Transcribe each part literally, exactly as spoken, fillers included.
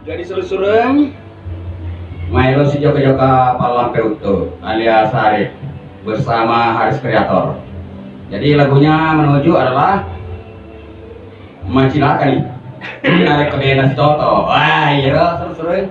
Jadi, suru-sureng, maelo si joka-joka pallampe uttu alias Arif bersama Haris Kreator. Jadi, lagunya menuju adalah Macilaka nih. Narekko dena sitoto. Wah, iyaro suru-sureng.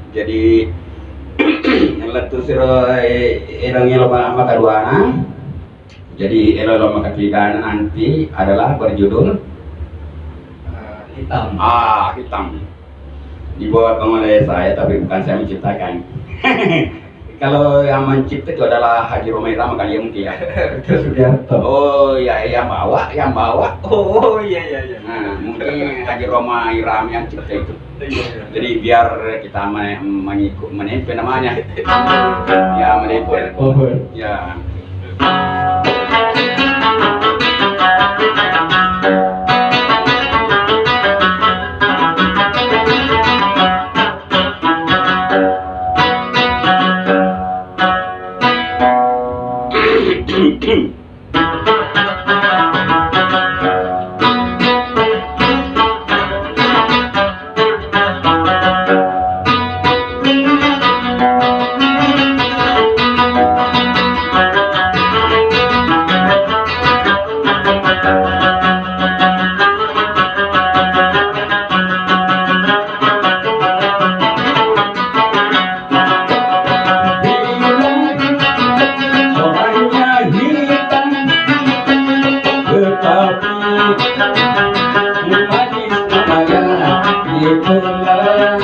Jadi, lettu siro, eh, erang elo ma-, makaduana. Jadi, elo-elo makatigana nanti adalah berjudul, eh, Hitam. Ah, Hitam. Dibuat oleh saya, tapi bukan saya menciptakan. Kalau yang mencipta itu adalah Haji Rhoma Irama kali ya, mungkin ya. Sugiarto. Oh, iya, yang bawa, yang bawa. Oh, iya, iya, iya. Nah, mungkin Haji Rhoma Irama yang cipta itu. Iya, iya. Jadi biar kita me-, mengikut, menempel namanya. Ya, menempel. Oh, iya. Ya. Orangnya hitam, tetapi manis namanya, itulah,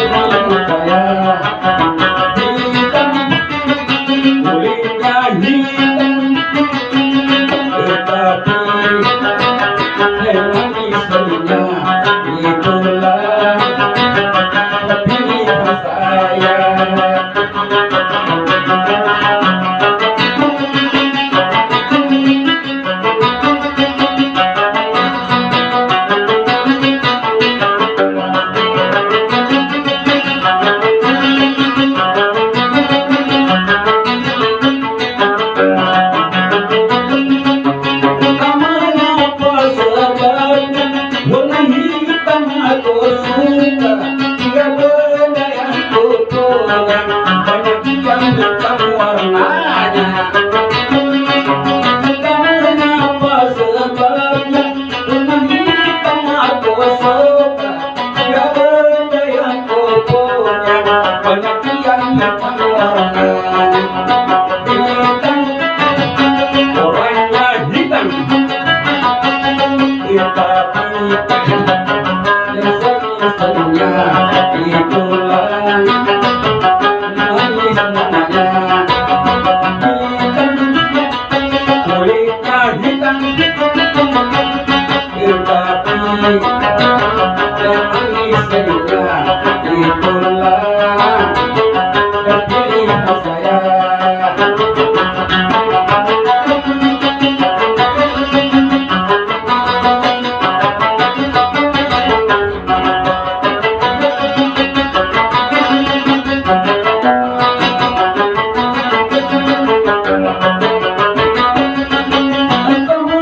itulah saya. Hitam, kulitnya hitam, tetapi memang istrinya itulah pilihan saya. Mengapa sebabnya warna hitam aku suka? Tiada benda yang kupunya, banyak yang hitam warnanya. Mengapa sebabnya warna hitam aku suka? Tiada benda yang kupunya, banyak yang hitam warnanya. Hitam, orangnya hitam. Hitam, hitam. Yang satu-satunya itulah manis namanya. Hitam, kulitnya hitam. Tetapi yang manis kedua itulah pilihan saya.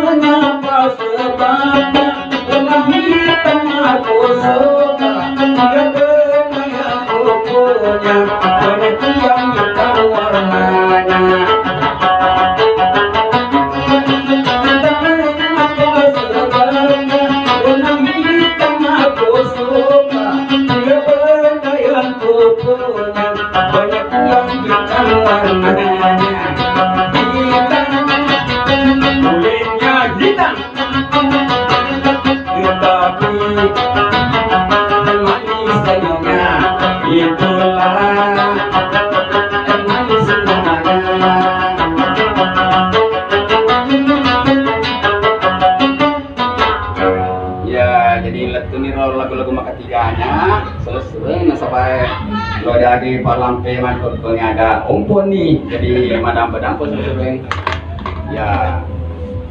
Mengapa sebabnya warna hitam aku suka? Jadi lettu ni ro lagu-lagu makatiganya, selesai nasaba lo jadi parlampe mantap pengaga ompon ni. Jadi madampa-dampa selesai. Ya,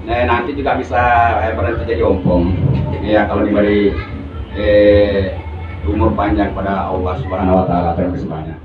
nah, nanti juga bisa eh, berhenti jadi ompong. Ya, kalau diberi eh, umur panjang pada Allah Subhanahu wa Ta'ala. Terima kasih banyak.